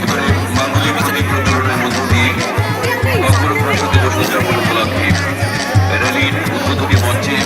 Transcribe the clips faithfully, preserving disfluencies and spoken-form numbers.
এবারে মাঙ্গলিক প্রদীপ প্রজ্বলনের মধ্য দিয়ে মকর সংক্রান্তি দিবস উদযাপন উপলক্ষে র্যালির উদ্বোধনী মঞ্চে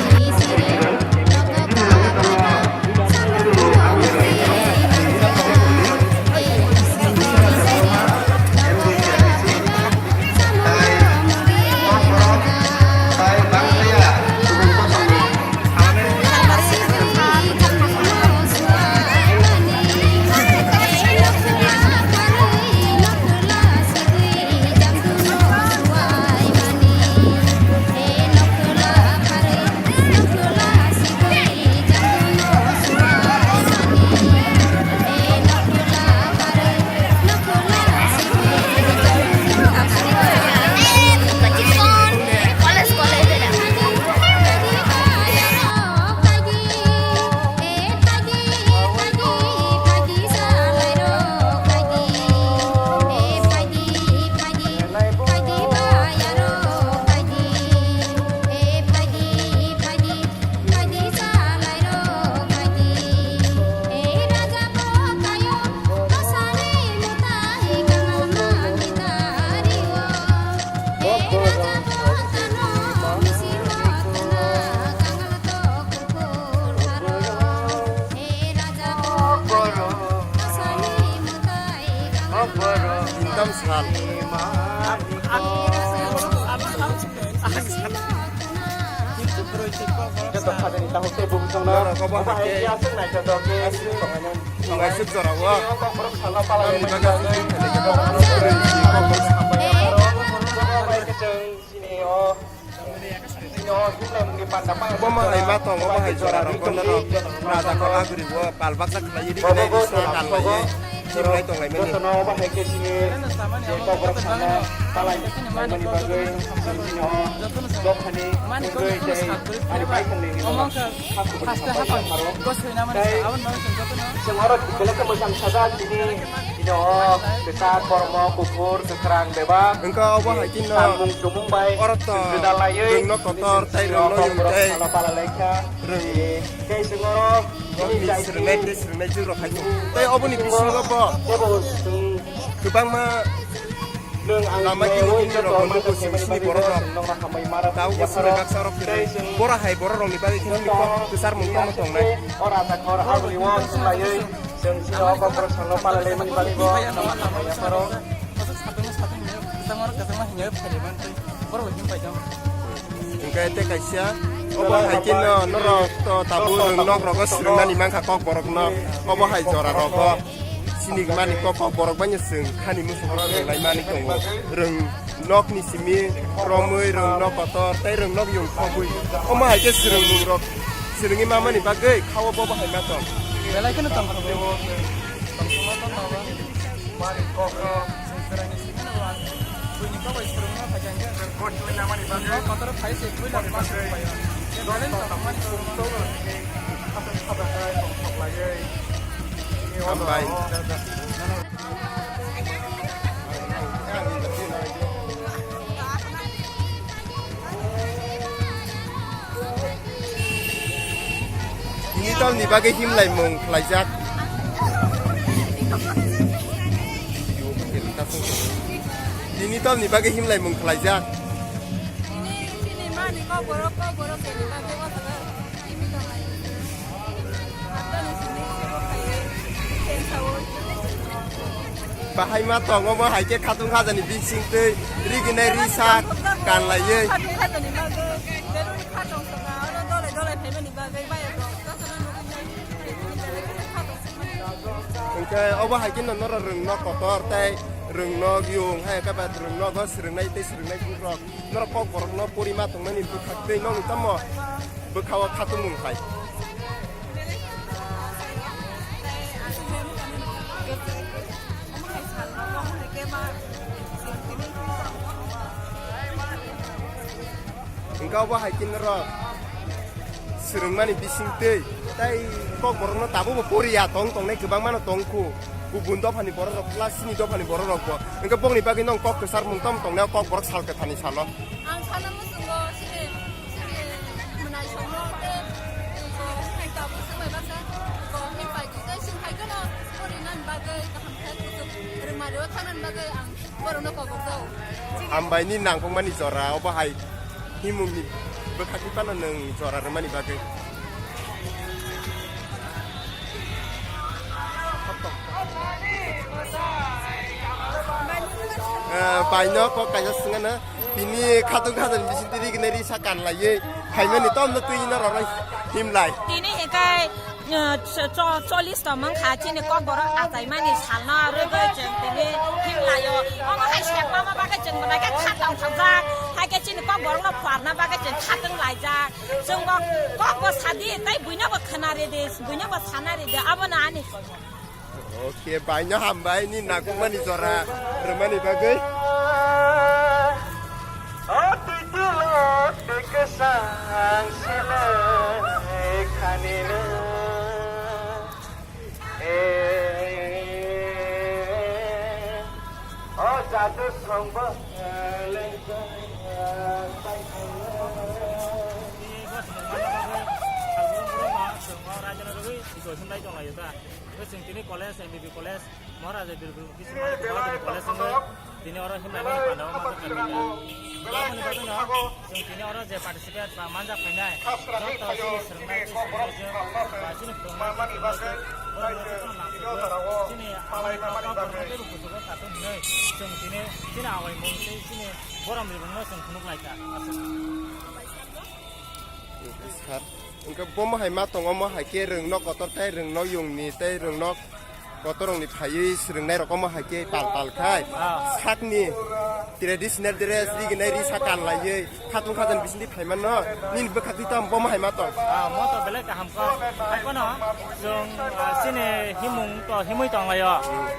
Ekdam sal. Joto khajani takhuk tei bubuchongno. Norok obo hai khe aswk naithotok khe aswk tongnai. Tongnai swk jorao. Kokborok salo pala. Tamni bagwi aswk khe khainai khe kokborok salo. Chini o, chini o himlai mungni panda pang. Obo ma hai ma tong, obo hai jora rok bono rok raja kok agri o pal baksa khlai ri khlai ri sa kal lai. Chimlai tong lai mani. Jotono obo hai khe chini je kokborok salo pala mani bagwi chini o dophani mungwi tei ari pai khlai ri. Haste haphang, gos hoinamani sa, aboni bagwi chwng jotono. Chwng oro belai khe mwchang sajak tini, tini o kwchak, kormo, kuphur, kwkhrang, bebak. Wngkha obo hai tini no samung tumung bai oro to chwng gwdalaiwi rwngno kotor tei rwngno yung tei salo pala laikha. Rwng tei chwng oro nokni chini jai swrwngnai tei swrwngnai jwk rok hai tong. Tei oboni bisingo bo kebo chwng kwbangma Lama kini kini rok bo nugo chwng chini borok rok. Tao bo chwng baksa rok kwrwi. Bora hai borok rok ni bagwi khe nini kok kwchar mung tongma tongnai. Ora ta khor agri o chwlaiwi chwng chini o kokborok salo pala lai mani bagwi bo tongma tongma yapharo. Hwnkhe tei kaisa obo hai khe no norok to tabuk rwng nok rogo swrwng nani mankha kokborok no obo hai jora rogo. Sinigmani kok kok borok bai no chwng khani muchung rok rwng lai mani tongo. Rwng nok ni simi romwi, rwng nok kotor tei rwng nok yung khogwi. Omo hai khe swrwngmung rok swrwngwi ma mani bagwi kha o bo bo hai ma tong. Belai kheno tong kha bo. Tong kha bo tong kha bo. Mani kok rok chwng kwrwngni simi no ang buini kok bai swrwngma phai kha hwnkhe. Nok kotor phai se buino ma swrwng bai o. Belai no tong mani swrwngma. Hambai. Tini tamni bagwi himlaimung khlaijak? Tini tamni bagwi himlaimung khlaijak? Tini, tini mani kok borok, kok borok keni bagwi o jaga. Bahai ma tongo, bo hai khe khatung khajani bising twi riginai risa kanlaiwi. Hwnkhe obo hai khe no norok rwngno kotor tei rwngno yung hai khe ba rwngno go swrwngnai tei swrwngnai bukrok. Norok kok borokno pori ma tongmani bwkhak tei nokni tamo bwkha-o khatung mung khai. Hwnkhe obo hai khe norok swrwngmani bising twi Tai Kokborokno tabukbo poriya tong tongnai kwbangmano tongkhu. Kubun dophani bororok plus chini dophani bororokbo. Hwnkhe bokni bagwi nwng kok kwcharmung tamo tongnai o Kokborok sal kwthani salo? Ang sana muchungo chini, chini mwnaisongno tei, tei tabuk swngbai baksa, kok ni pai tei swngphai kheno porinani bagwi kaham khe kuchuk rwngmani o thangnani bagwi ang Borokno kok rwjak. Hambai ni nangkukmani jora obo hai himungni bwkhakni phano nwng jora rwmani bagwi. Eh, baino kok kaisa swngano, tini khatung khatung bising twi rignai risa kanlaiwi phaimani tomno twi no roroi himlai. Tini hikai Cho-, cho-, chollish tongmang kha chini Kokborok achaimani salno rwgwi chwng tini himlaio. Omo hai sepma bagwi chwng belai khe khatong thangjak. Hai khe chini Kokborokno phuarna bagwi chwng khatong laijak. Chwngbo kokbo sadi tei buinobo khna ridi, buinobo sana ridi, abono ani. Oke, baino hambai ni nangkukmani jora rwmani bagwi. O twi tilo twi kwchang sile khanino. E, o jadu songbo lengkha. Chwng tini college, M B B college, Maharaja Birguru Bisimani College wngwi tini oro himlai mani panda o manjak kha. Aboni bagwino chwng tini oro je participate ba manjak phainai joto chini swrwngnai tei swrwngnaijwk ba chini phwrwngnaijwk, chini amani kok kok teibo kuchugo katung hinwi chwng tini chini awaimung tei chini borom ribungno chwng phunuk lai kha. Aswk. Sir, hwnkhe bomo hai ma tongo, omo hai khe rwngno kotor tei rwngno yungni tei rwngno kotorrokni phaiwi swrwngnairok omo hai khe pal pal khai. Ah. Sakni traditional dress riginai risa kanlaiwi khatung khajan bisingtwi phaimanno nini bwkha twi tamo bomo hai ma tong? Ah, mo to belai kaham kha. Hai phano chwng, ah, chini himung to himwi tonglaio.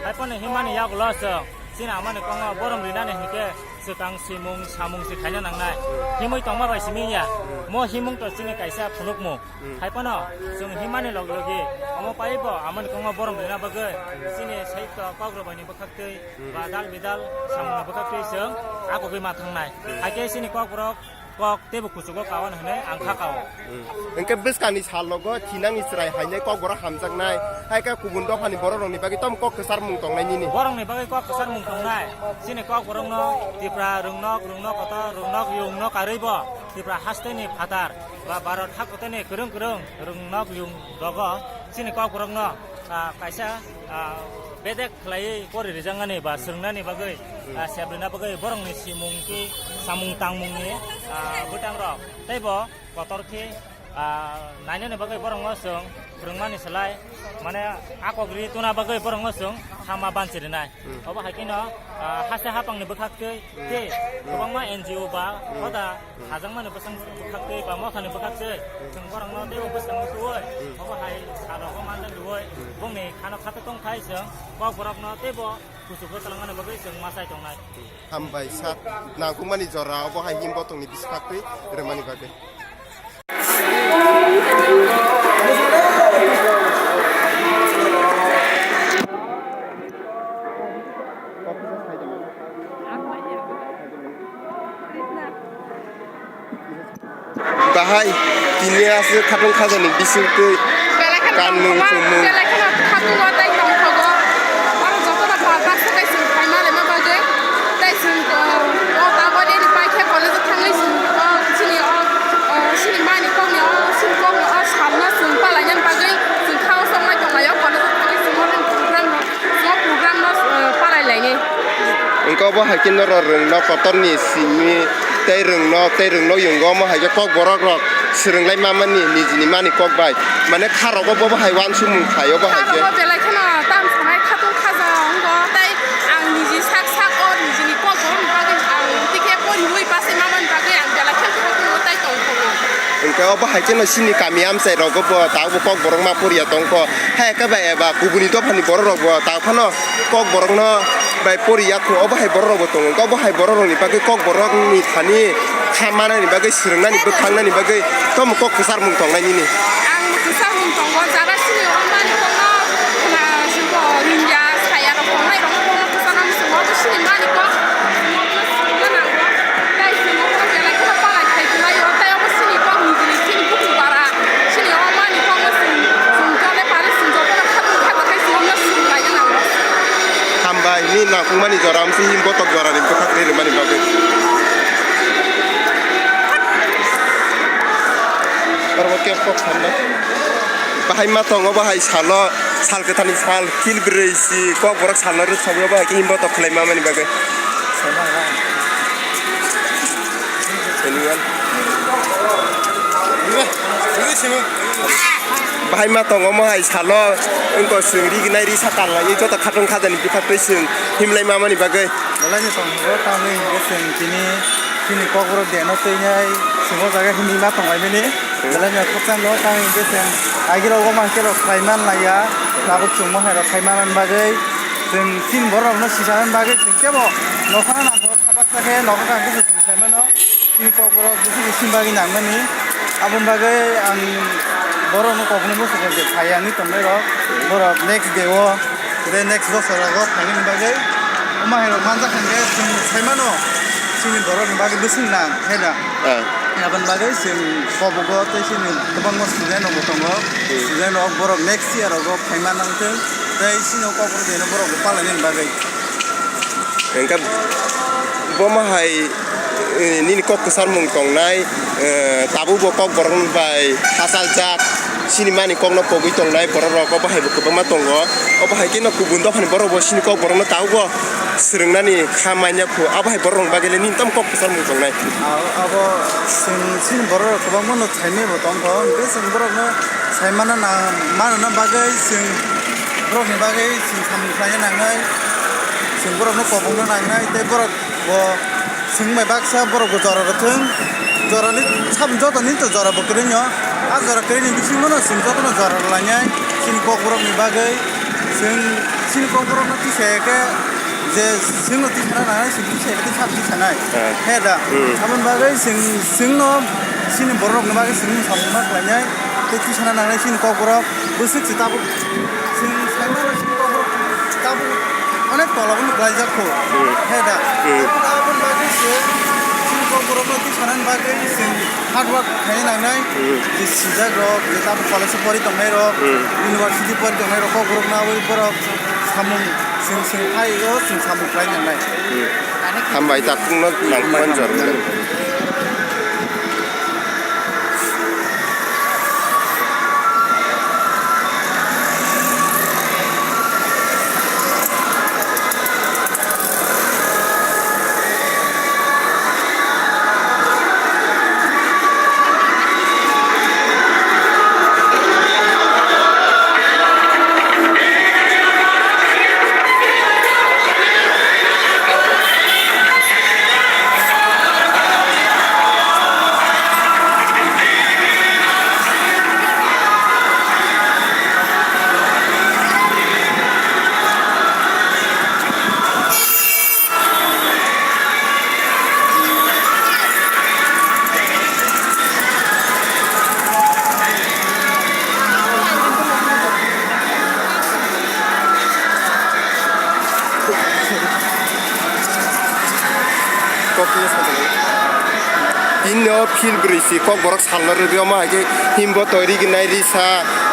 Hai phano himmani yagulo chwng chini amani kongo borom rinani hinkhe swkang simung samung se khaina nangnai. Himwi tongma bai simi ya. Mo himung to chini kaisa phunukmung. Hmm. Hai phano chwng himani log logi omo paibo amoni kongo borom rina bagwi chini saitw kokrok baini bwkhaktwi ba dal bidal samungni bwkhaktwi chwng akogwi ma thangnai. Hmm. Hai khe chini kokrok kok teibo kuchugo kawan hwnwi ang kha kao. Hmm. Hwnkhe bwskangni sal logo thinangni chwrai hainai kokborok hamjaknai. Hai khe kubun dophani bororokni bagwi tamo kok kwcharmung tongnai nini? Borokni bagwi kok kwcharmung tongnai. Chini kokborokno Tipra rwngnok, rwngnok kotor, rwngnok yungno karwibo Tipra hasteni phatar ba Bharat hakoteni kwrwng kwrwng rwngnok yung rogo chini kokborokno, ah, kaisa, ah, bedek khlaiwi pori rijaknani ba swrwngnani bagwi, ah, sebrina bagwi borokni simung tei samung tangmungni, ah, bwtangrok teibo kotor khe, ah, nainani bagwi borokno chwng phwrwngmani slai, mane, a kok ri tuna bagwi borokno chwng hama banchirinai. Hmm. Obo hai kheno, ah, haste hapangni bwkhaktwi tei kwbangma N G O ba hoda hajakmani bwsang bwkhaktwi ba mothani bwkhaktwi chwng borokno teibo bwskango twiwi obo hai salogo manjak rwui bongni khano khato tongthai chwng kokborokno teibo kuchugo twlangmani bagwi chwng machai tongnai. Hambai sir, nangkukmani jora obo hai himbo tongni bwswk khaktwi rwmani bagwi. Bahai tini aswk khatung khajani bisingtwi kanmung chumung. Belai kheno khatungo tei tongthogo. Oro jotono pal baksa tei chwng phaima laima bagwi. Tei chwng, uh, o tabuk reni paikhe college-o thangwi chwng o chini o, uh, chini mani kokni o, chini kokni o salno chwng palainani bagwi chwng khao songnai tonglaio college-o thangwi chwng o program rok. O program no, eh, palai laini. Wngkha obo hai khe norok rwngno kotorni simi tei rwngno tei rwngno yungo omo hai khe kokborok rok swrwng lai mamani nijini mani kok bai. Mane kha rogo bo hai uansukmung khai obo hai khe. Kha rogo belai kheno tam sanai khatung khaja wngo tei ang niji sak sak o nijini kokborok ni bagwi ang tei khe poriwi pass mamani bagwi ang belai kheno khatung o tai tong kho. Wngkha obo hai kheno chini kami amchai rogo bo tabuk kokborok ma poriya tong kho. Hai khe bai eba kubuni dophani borok rok bo ta phano kokborokno bai poriya kho, obo hai borok rok bo tongo, obo hai borok rok ni bagwi kokborok ni thani kha manani bagwi, swrwng nani, bwkhak nani bagwi tamo kok kwchar mung tongnai nini. Ang Samung tongo, jara sini o mani kono khna siko ringya saya rok tongnai rok kono kwcharo muchungo bo sini mani kok. Hambai, ni nangkukmani jora, amsi him botok jora ni bwkhak ri rwmani bagwi. Oro bo kep kok sanna. Bahai ma tongo, bahai salo, sal kwthani sal, kil brwi si, kok borok salno rwsogwi, bahai khe him botok khlai mamani bagwi. Anyone? Bahai ma tongo, mohai salo, wngkha chwng ri gnai ri sa tanglai, joto khatung khajani bwkhak twi chwng himlai mamani bagwi. Belai no tong hwngo, tamni hwnke chwng tini chini kokborok deno twi nai chwng o jaga himwi ma tong lai mani. Belai no khakchang no, tamni hwnke chwng agirok o ma khe rok khai man lai ya, tabuk chwng mohai rok khai man bagwi chwng chini borok rok no sisa man bagwi chwng kebo nokhana nang kok. Baksa khe nogo kang khe chwng sai mano, chini kokborok busu busu bagwi nangmani. Aboni bagwi ang borokno kokno muchungo je phai ya hinwi tongnai rok. Borok next day o, tei next bosor rogo phainani bagwi omo hai rok manjak hwnkhe chwng sai mano, chini borokni bagwi bwswk nang, hai da? Ah. Aboni bagwi chwng kobogo tei chini kwbangma student rokbo tongo. Hmm. Student rok borok next year rogo phai manna wngthwng, tei chini kokborok borok bo palainani bagwi. Hingke bomo hai, eh, nini kok kwcharmung tongnai, eh, tabuk bo kokborok bai hachaljak, chini mani kokno pogwi tongnai borok rok, obo hai bo kwbangma tongo. Obo hai khe no kubun dophani borok bo chini kokborok no tabuk bo swrwngnani kha manya phu, abo hai borok rok bagwi le nini tamo kok kwcharmung tongnai. Abo, abo chwng chini borok rok kwbangma no thaimani bo tongkho, hingke chwng borok no sai mana nang, mana bagwi chwng borok ni bagwi chwng samung khlaina nangnai, chwng borok no kobong na nangnai, tei borok bo chwng bai baksa borok bo jora rw thwng, jora ni sab-, joto ni to jora bo kwrwi no, a jora kwrwi ni bisingo no chwng joto no jora rw lainai, chini kok borok ni bagwi chwng chini kok borok no tisa ya khe je chwng no tisa na nangnai, chwng tisa ya khe sab tisa nai. Eh. He da. Hmm. Aboni bagwi chwng, chwng no chini borok rok ni bagwi chwng samung ma khlainai, tei tisa na nangnai chini kok borok. Bwswk se tabuk chwng sai mano chini kokborok tabuk onek tola bono klaijak kho. Hmm. He da? Hmm. Aboni bagwi se chini kokborokno twi sanani bagwi chwng hard work khaina nangnai. Hmm. Je sijak rok, je tabuk college o pori tongnai rok, hmm, university pori tongnai rok, kokborok nawi borok samung chwng, chwng phaio chwng samung khlai nangnai. Hmm. Hambai, takhukno nangkukmani jora. Tini o phil brwi si kokborok salno rwgwi omo hai khe himbo toiri gnai risa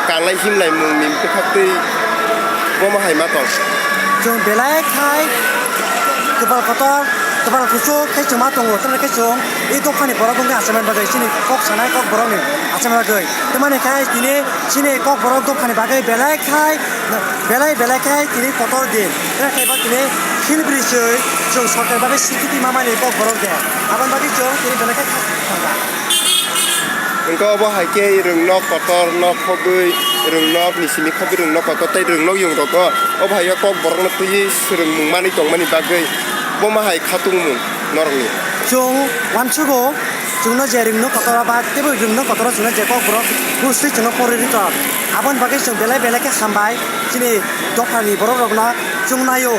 kanglai himlai mungni bwkhaktwi bomo hai ma tong. Chwng belai khai kwpal kotor, kwpal kuchuk khe chwng ma tongo, tamni khe chwng i dophani borok wngkha achai bagwi chini kok sanai kok borokni achai bagwi. Tamani khai tini chini kok borok dophani bagwi belai khai, belai belai khai tini kotor din. Belai khai ba tini phil brwi chwi chwng sorkar bagwi sikiti mamani kok borok de. Aboni bagwi chwng tini belai khai thangkha. Hwnkhe obo hai khe rwng nok kotor nok khobwi, rwng nok ni simi khobwi rwng nok kotor tei rwng nok yung rogo obo hai khe kok borok no twiwi swrwngmung manwi tongmani bagwi bomo hai khatungmung norokni. Chwng uansugo chwngno je rwng nok kotor ba teibo rwng nok kotor chwngno je kok borok bwswi chwngno porwi rwkha. Aboni bagwi chwng belai belai khe hambai chini dophani borok rokno chwng naio.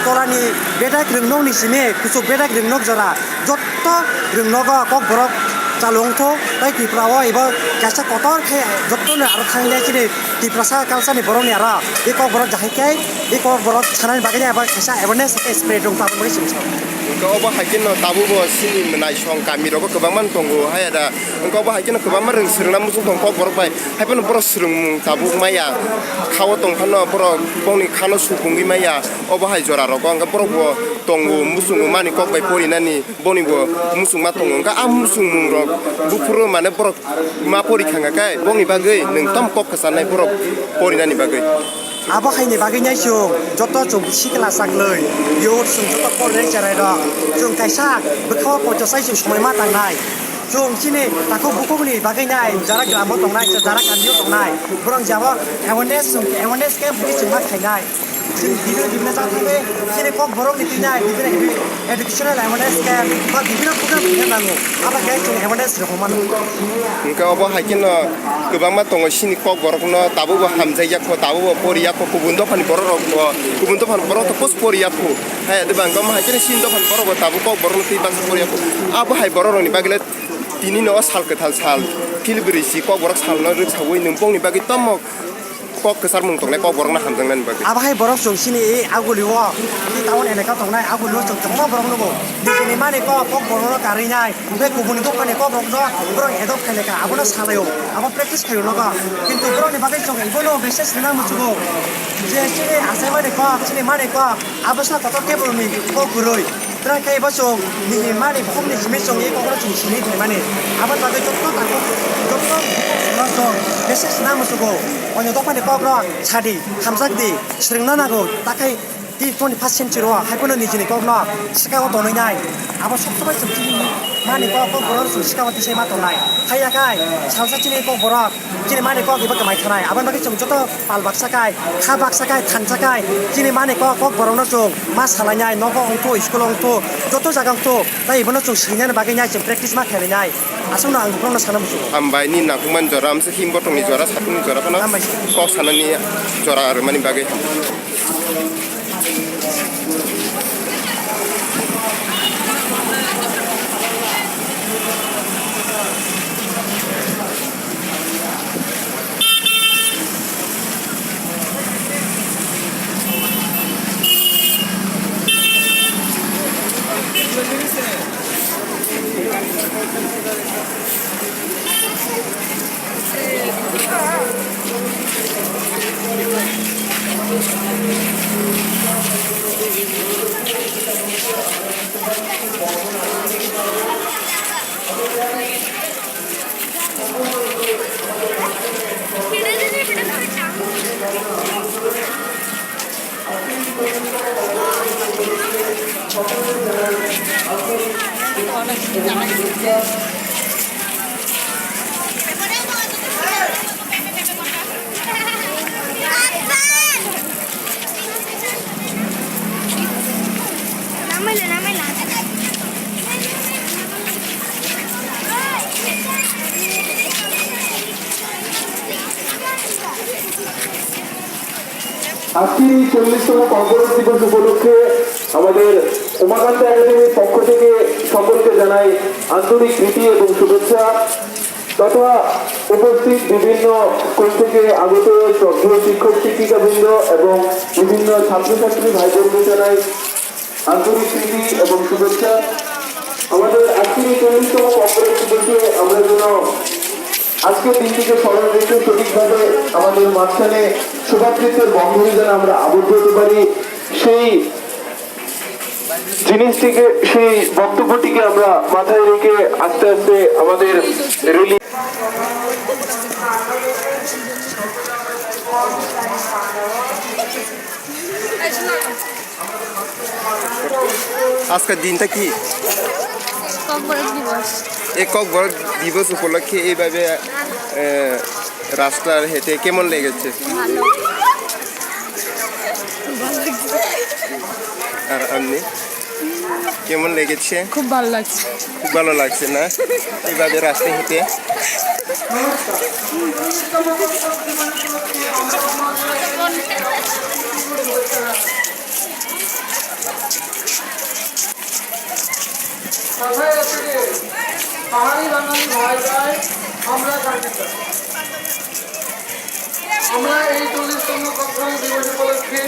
Tolani bedek rwng nok ni simi kuchuk bedek rwng nok jora. Jotto rwng nogo kok borok Chalung tho, tai Tripura o ebo kaisa kotor khe jotono aro thangwi chini Tiprasa culture ni borok ni aro e kokborok jahai khe e kokborok sanani bagwi abo kaisa awareness khe spread wng tabuk bagwi chwng sao. Hwnkhe obo hai kheno tabuk bo chini naisong kami rogo kwbangma tongo hai da. Hwnkhe obo hai kheno kwbangma rwng swrwngna muchung tongo kokborok bai. Haiphano borok swrwngmung tabuk maya. Khao tong phano borok bongni khano supungwi maya. Obo hai jora rogo hwnkhe borok bo tongo muchungo mani kok bai porinani. Boni bo muchungma tongo, hwnkhe a muchungmung rok buphuru mane borok ma pori thangkha khe, boni bagwi nwng tamo kok kwcharnai borok porinani bagwi. Abo haini bagwi nai chwng joto chwng sikla chaklwi, youth chwng joto porinai cherai rok, chwng kaisa bwkhao poito sai chwng somoi ma tangnai. Chwng chini takhuk bukhukni bagwi nai jara gramo tongnai, jara kamio tongnai, borok jabo awareness, awareness camp hinwi chwng ma khainai. Chini bibino bibino jat tei chini kokborokni twi nai bibino edu-, educational awareness camp ba bibino program khe nango. Abo khe chwng awareness rwmano. Hwnkhe obo hai kheno kwbangma tongo chini kokborokno tabukbo hamjakya kho, tabukbo poriya kho, kubun dophani borok rokbo, kubun dophani borok to post poriya kho. Hai adi bangma hai kheno chini dophani borokbo tabuk kokborokno twi baksa poriya kho. Abo hai borok rokni bagwi le tini no o sal kwthal sal phil brwi si kokborok salno rwksawi nwng bongni bagwi tamo kok kwcharmung tongnai, kokborokno hamjaknani bagwi. Abo hai borok chwng chini e agulio, e town elaka tongnai agulio chwng kwbangma borok nugo. Nijini mani kok, kokborokno karwi nai, tei kubuni dophani kokrokno borok adopt khailai kha, abono salaio, abo practice khaio nogo. Kintu borokni bagwi chwng ibono message rwna muchugo je chini achaimani kok, chini mani kok, abo sa kotor kebo ni kok kwrwi. Trai khe bo chwng nini mani bukhukni simi chwng e kokno chwng sini khlaimani. Aboni bagwi joto takhuk, joto bukhuk songno chwng message na muchugo. Onyo dophani kokrok sadi, hamjakdi, swrwngna nango. Takhai tei twenty first century o hai phano nijini kokno swkang o tonwi nai. Abo sob sobai chwng chini mani kok, kokborok chwng swkang o tisai ma tongnai. Haiya khai salsa chini kokborok chini mani kok eba kwmai thanai. Aboni bagwi chwng joto pal baksa kai, kha baksa kai, thansa kai, chini mani kok, kokborokno chwng ma salainai, nogo wngthu, school o wngthu, joto jaga wngthu, tei ibono chwng swinani bagwi nai chwng practice ma khlainai. Aswkno ang bohrokno sana muchungo. Hambai nini nakhungmani jora, amsa him botongni jora, satukni jora phano Hambai. Kok sanani jora rwmani bagwi. আজকের এই চল্লিশতম কর্মরত দিবস উপলক্ষে আমাদের উমাকান্ত একাডেমির পক্ষ থেকে সকলকে জানাই আন্তরিক প্রীতি এবং শুভেচ্ছা। তথা উপস্থিত বিভিন্ন স্কুল থেকে আগত শ্রদ্ধেয় শিক্ষক শিক্ষিকাবৃন্দ এবং বিভিন্ন ছাত্রছাত্রী ভাই বোনদের জানাই আন্তরিক প্রীতি এবং শুভেচ্ছা। আমাদের আজকের এই চল্লিশতম কর্মরত দিবসে আমরা যেন আজকের দিনটিকে স্মরণ রেখে সঠিকভাবে আমাদের মাঝখানে সৌভাতৃত্বের বন্ধনে যেন আমরা আবদ্ধ হতে পারি, সেই জিনিসটিকে, সেই বক্তব্যটিকে আমরা মাথায় রেখে আস্তে আস্তে আমাদের র্যালি আজকের দিনটা কি? ককবরক দিবস। এই ককবরক দিবস উপলক্ষে এইভাবে, এ, রাস্তার হেঁটে কেমন লেগেছে? ভালো। আর আপনি? কেমন লেগেছে? খুব ভালো লাগছে। খুব ভালো লাগছে না? এইভাবে রাস্তা হেঁটে? আমরা এই চল্লিশতম কর্মসূচি দিবস উপলক্ষে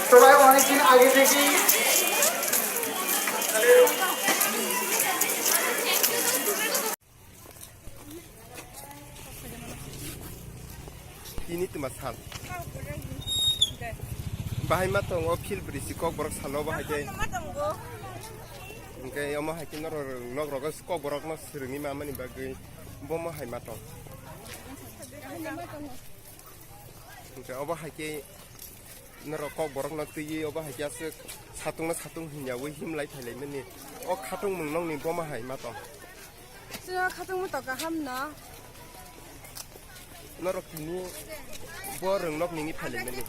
সবাই অনেকদিন আগে থেকেই Tini twma sal. Bahai ma tongo phil brisi kok borok salo bahai khe. Hingke omo hai khe norok nok rogo kok borok no swrwngwi ma mani bagwi bomo hai ma tong. Hingke obo hai khe norok kok borok no twiwi obo hai khe aswk satung no satung hinyawi himlai phailai mani. O khatung mung nokni bomo hai ma tong. Chwng khatung muto kaham no. Norok tini bo rwngnok nini phailai mani.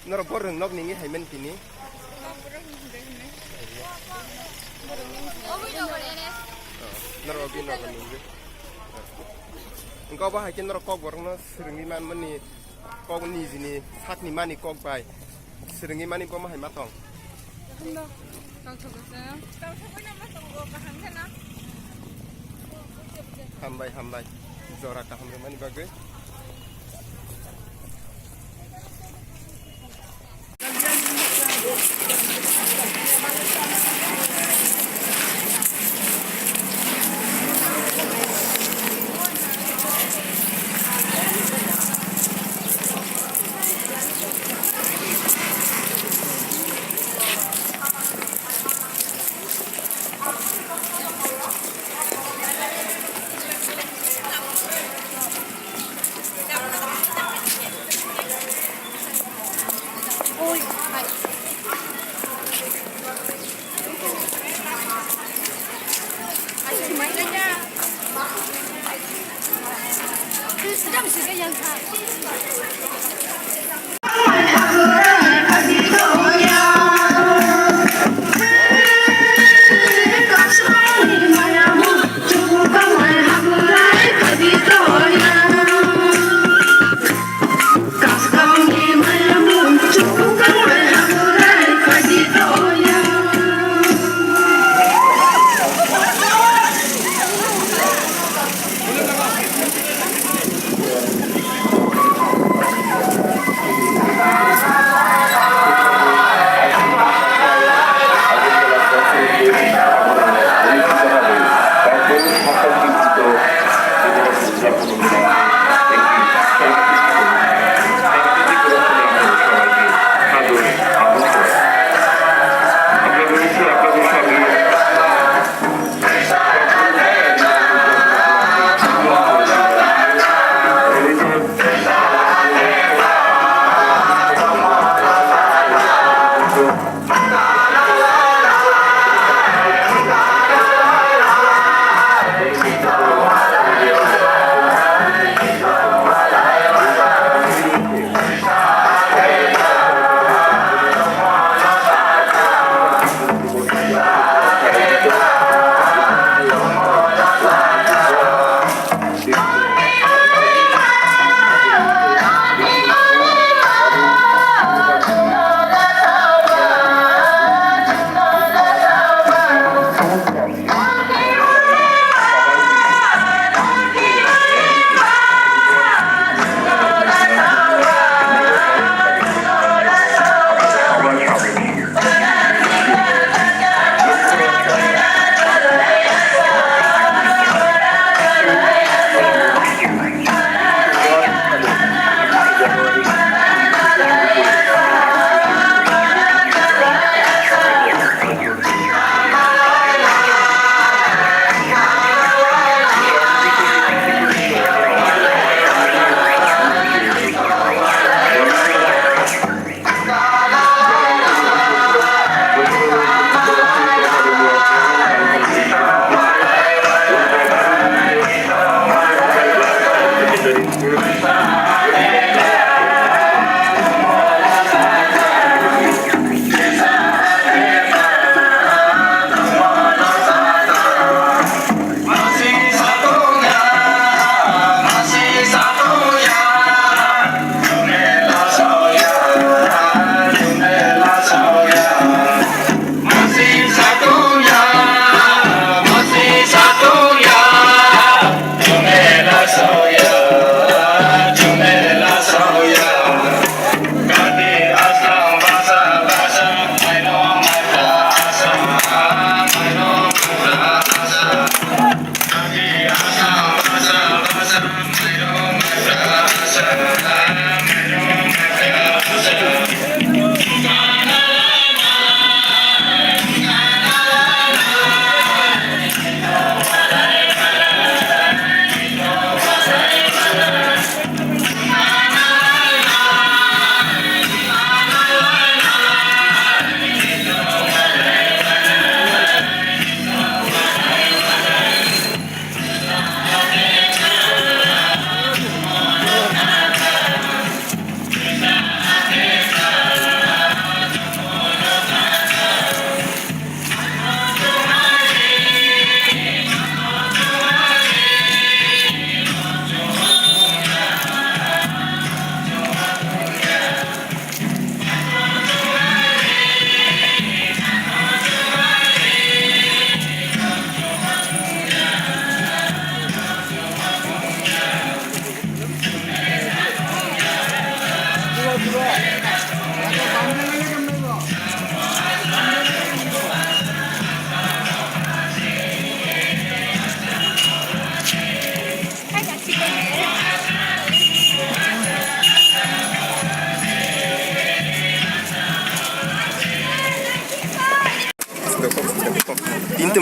Norok bo rwngnok nini hai mani tini. Oh, norok bini nogo nini. Engkau bo hai khe norok kok borok no swrwngwi man mani kok nijini sakni mani kok bai. Swrwngwi mani bomo hai ma tong. Tongthok khe chwng. Hambai, hambai. Jora kaham rwmani bagwi.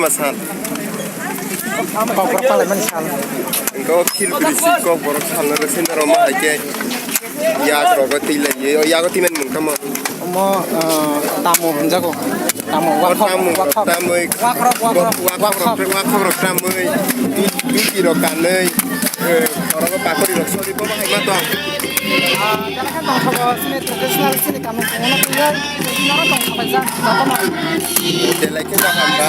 Masal. Kokborok palaimani sal. Engko khil brisi kokborok salna rw sinda rw ma hai khe. Yak rogo twi lai, o yago twi mani mung tamo. Omo, ah, tamo hwnjago. Tamo, o wakhok, tamo, wakhok. Tamoi. Wakhok, wakhok, wakhok, wakhok. Wakhok rok tamoi. Du-, duti rok kanoi. Eh, orogo pakori rok sori bo bahai ma tong. Ah, belai khe tong thogo, chini traditional, chini kamung tongmani twi, norok tong thok jak, jotono. Belai khe kaham ba.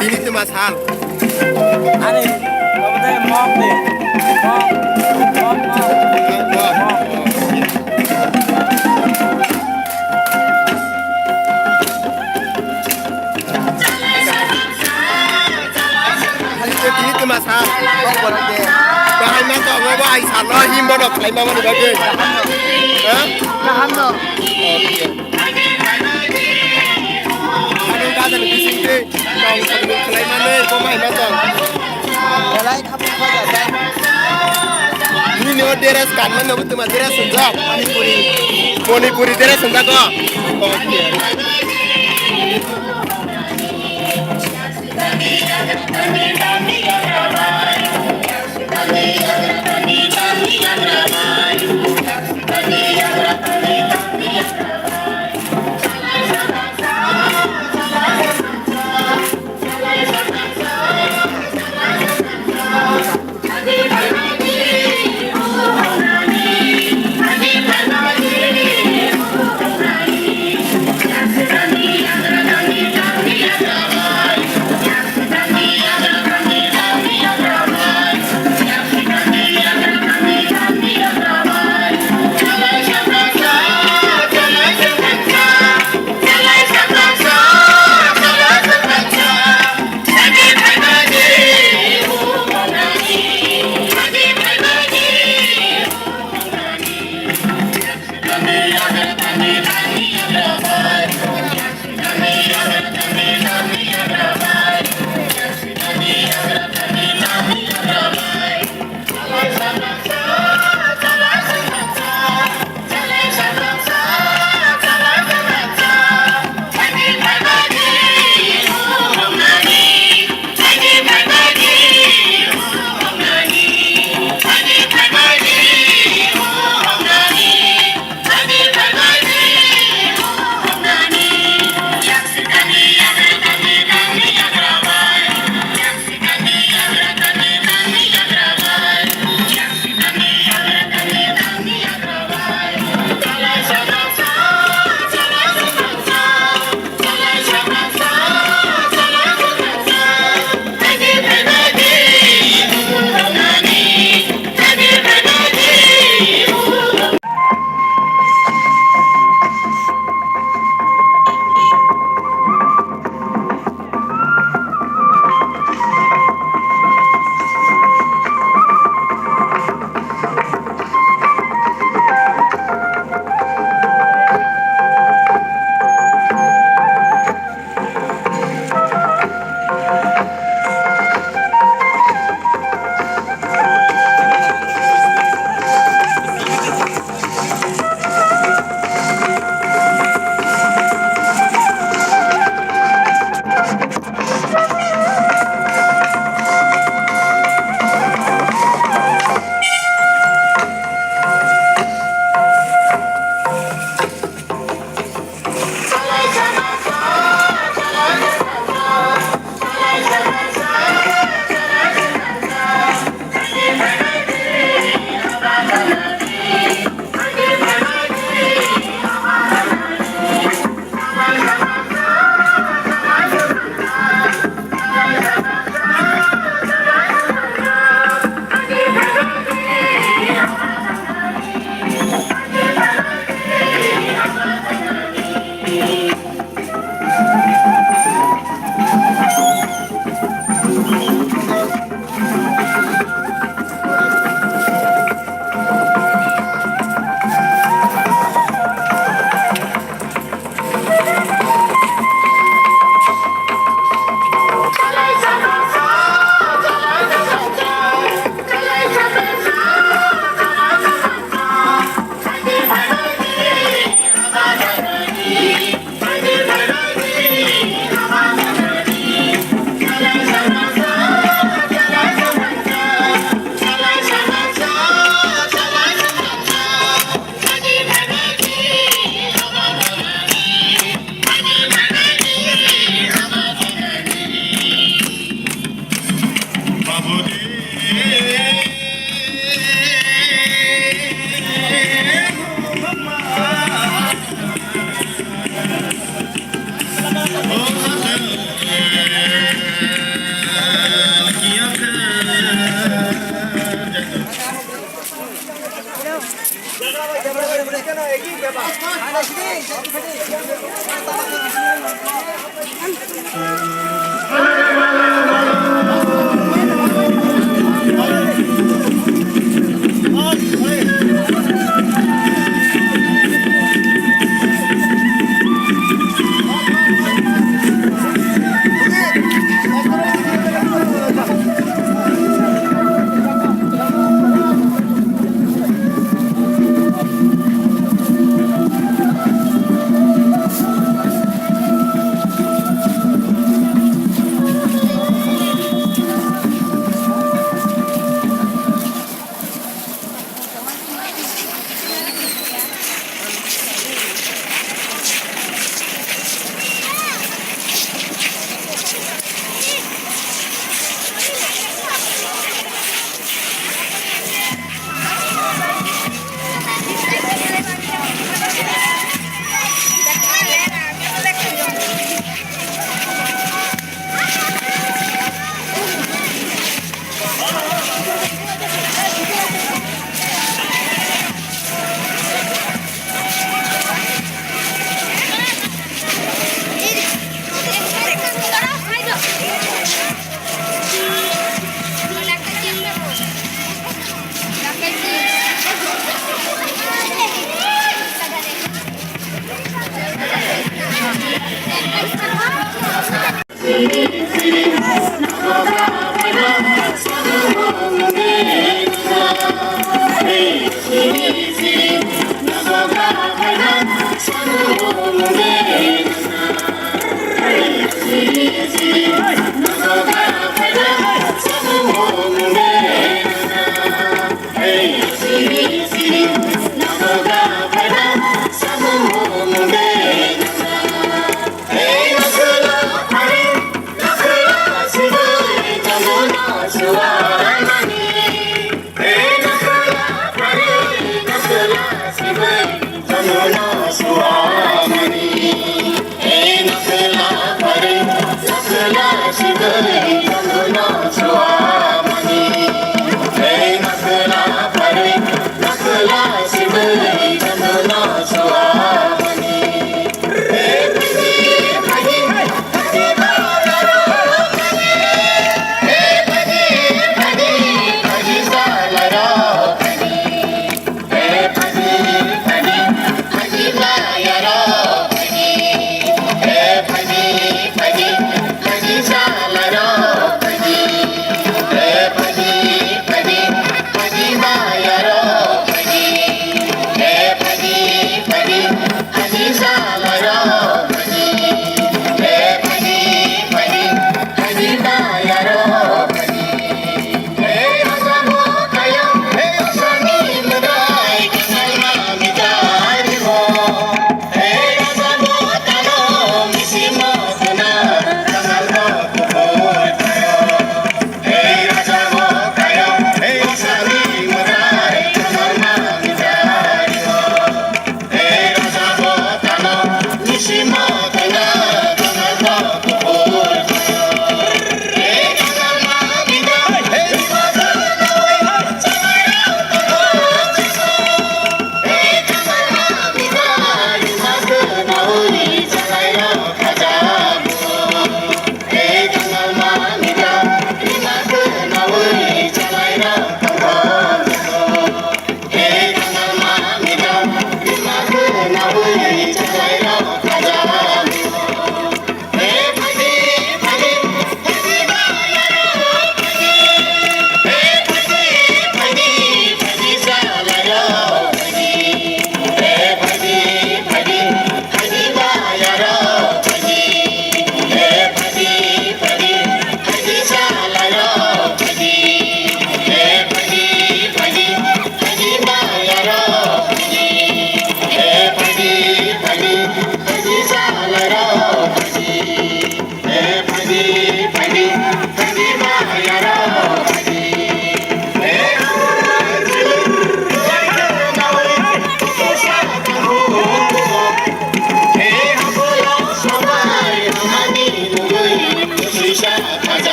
Tini tuma sal. Ani, obo tei mok ni. Mok, mok, mok. Mok, mok. Ani ko tini tuma sal. Kok bola de. Bahai ma to obo ai sal no him bono khlai ma mani bagwi. Ha? Kaham no. Okay. Ani gajani bising tei tong tong khlai mani bo mai ma tong. Belai khabu khaja jai. Nini o dress kan mani obo tuma dress unjak. Manipuri. Manipuri dress unjak ko. Okay.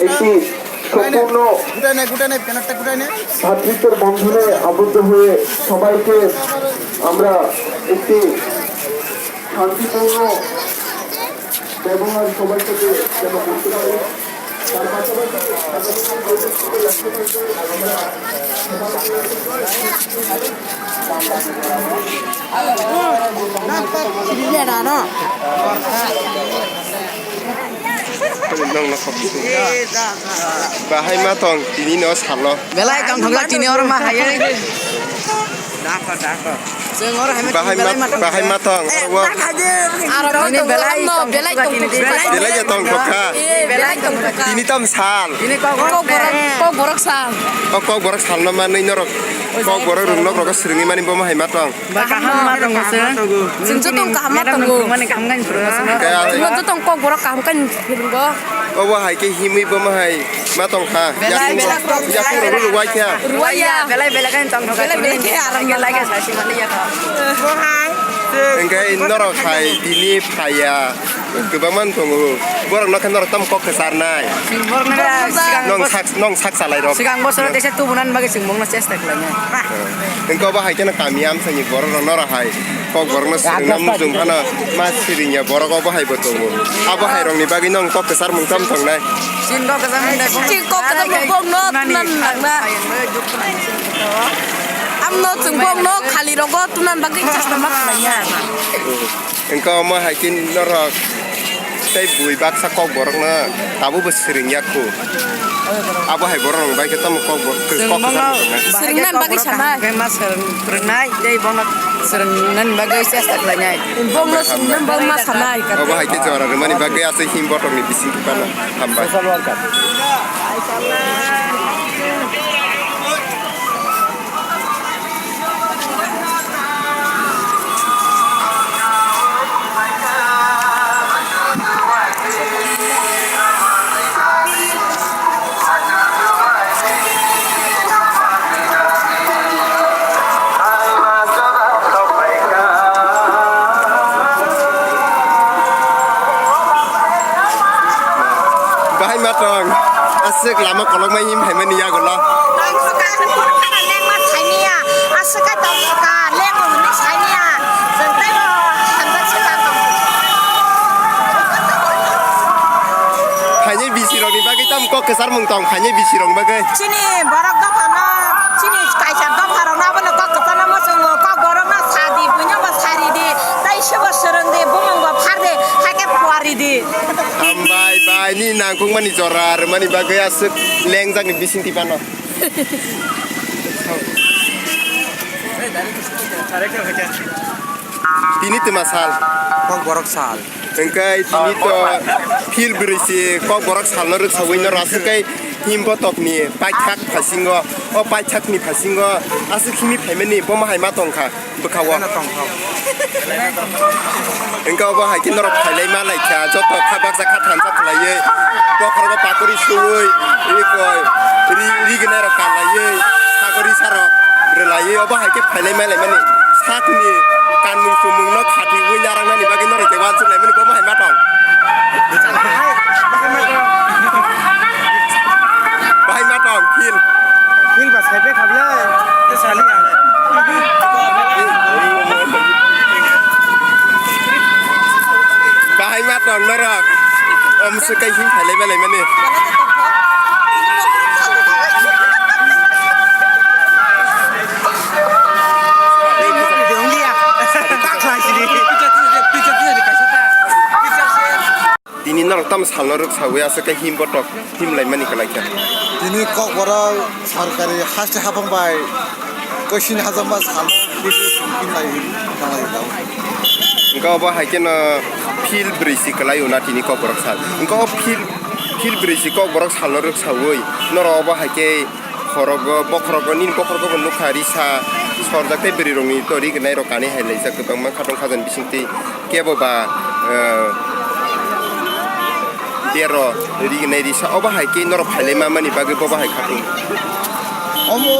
একটি সম্পূর্ণ গুটাই নে, গুটাই নে, ব্যানারটা গুটাই নে। ভ্রাতৃত্বের বন্ধনে আবদ্ধ হয়ে সবাইকে আমরা একটি শান্তিপূর্ণ ব্যবহার সবার সাথে যেন করতে পারি। তার পাশাপাশি Bahai ma tong tini no salo. Belai tong thok tini oro ma hai. Bahai ma, bahai ma tong. Aro tini belai tong, belai tong. Belai ya tong thok kha. Belai tong thok kha. Tini tam sal. Tini kok borok, kok borok sal. O kok borok sal no manwi norok. Kok borok rung nok rok swrwngwi mani bo ma hai ma tong. Ba kaham ma tongo se. Chwng joto kaham ma tongo. Madam nung mani kaham gani phuru. Chwng joto kok borok kaham gani phuru. Obo hai khe himwi bo ma hai ma tong kha. Belai, belai, belai. Yapung rok rwai kha. Rwai ya. Belai belai gani tong kha. Belai belai khe aram belai khe sasi mani ya kha. Bo hai. Engkai norok hai tini phaya. Kwbangma wng tongo. Borok no khe norok tamo kok kwcharnai. Borok no sigang nong sak, nong sak salai rok. Sigang bosoro teisa tubunani bagwi chwng bongno chesta khlainai. Engkhe obo hai kheno kami amchaini borok rok norok hai kok borok no swrwngna muchung phano ma siringya borok obo hai bo tongo. Abo hai rok ni bagwi nong kok kwchar mung tamo tongnai. Chini kok kwchar mung tamo tongnai. Chini kok kwchar mung tamo tongnai. Amno chwng bongno khali rogo tunan bagwi chesta ma khlaiya. Engkhe omo hai khe norok tei bui baksa kok borokno tabukbo swrwngya kho. Abo hai borok rok bai khe tamo kok borok kok kwchar swrwngna bagwi sanai. Khe ma swrwng-, swrwngnai tei bono swrwngnani bagwi chesta khlainai. Bono swrwngna bagwi ma sanai. Obo hai khe jora rwmani bagwi aswk him bothorni bisingtwi phano hambai. Bahai ma tong, aswk lama kolokma him phaimani yagulo. Tongkha, tongkha, lengma sainiya, aswk khe tongkha, lengo hwnwi sainiya, chwng teibo hamjak se tongkha. Phainai bisi rokni bagwi tamo kok kwchar mung tong, phainai bisi rok bagwi. Chini borok dophano, chini kaisa dopha rokno abono kok kwchar no muchungo, kok borokno sa di, buino bo sari di, tei sebo swrwng di, bumung bo phar di, hakhe puari di. Hambai bai ni nangkukmani jora rwmani bagwi aswk lengjakni bisingtwi phano. Tini twma sal. Kok borok sal. Hwnkhe tini to phil bwrwi si kokborok salno rwksaui norok aswk khe him botokni paithak phasingo, o paithakni phasingo aswk himwi phaimani bomo hai ma tongkha bwkhao. Hwnkhe obo hai khe norok phailai ma lai kha, joto kha baksa kha thansa khlaiwi bokhorogo pakori suui ri koi ri ri gwnai rok kanlaiwi sagori sarok rwlaiwi obo hai khe phailai ma lai mani sakni kanmung chumung no khatiui narwknani bagwi norok je uansuk lai mani bomo hai ma tong. Bahai ma tong, phil. Phil ba sai pe khablai. Te sali ang. Bahai ma tong norok. Om se kai him phalai belai mani. Tini norok tamo salno rwksaui aswk khe him botok him laimani kwlai kha. Tini kokborok sorkari haste haphang bai koisin hajamba salno him lai him lai. Hwnkhe obo hai kheno phil bwrwi si kwlai o na tini kokborok sal. Hwnkhe o phil, phil bwrwi si kokborok salno rwksaui norok obo hai khe khorogo, bokhorogo, nini bokhorogo bo nukha risa sorjak tei bwrwi rokni to ri gwnai rok kanwi hai laijak kwbangma khatong khajani bisingtwi. Kebo ba, eh, dero ri gwnai risa obo hai khe norok phailai ma mani bagwi bobo hai khatung. Omo,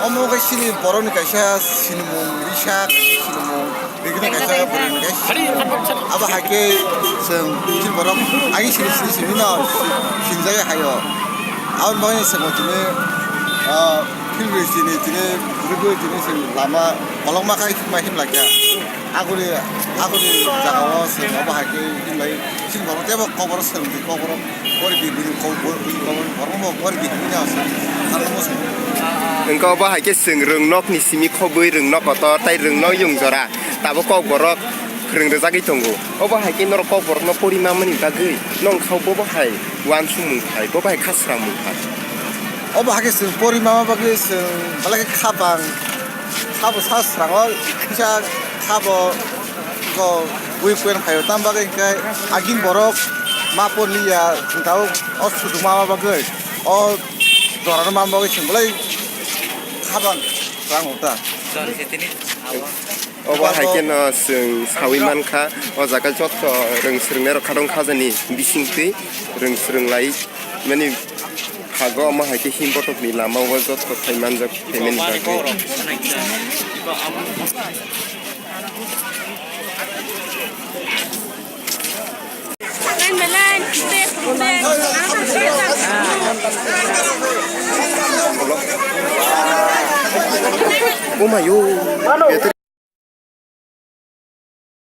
omo khe chini borokni kaisa sinimung risa, sinimung ri gwnai kaisa bwrwi ni kaisa. Abo hai khe chwng chini borok ani sini sini sini no sinjai haio. Aboni bagwi chwng tini, ah, phil bwrwi chini tini rwgwi tini chwng lama kolokma khai himma himlai kha. Aguni, aguni jagao chwng obo hai khe himlai, chini borok teibo kokborok swrwngdi, kokborok pori di, bini kok-, bini kokborok borokno bo pori di hwnwi no chwng ano muchungo. Hwnkhe obo hai khe chwng rwngnokni simi khobwi rwngnok kotor tei rwngnok yung jora tabuk kokborok phwrwng rwjagwi tongo. Obo hai khe norok kokborokno pori mamani bagwi nongkha bobo hai uansukmung phai, bobo hai kha swrangmung phai. Obo hai khe chwng pori mama bagwi chwng belai khe kha bang. Sabo sa srango kisa sabo ko weekend phaio, tam bagwi hwnkhe agin borok ma porliya, hwnkhe o sudu ma bagwi, o jorano ma bagwi chwng belai khabang srango ta. Obo hai kheno chwng saui mankha, o jaga joto rwng swrwngnairok khatong khajani bisingtwi rwng swrwng lai mani. Phago omo hai khe him botokni lama o joto thai manjak phaimani bagwi. Omayo, better.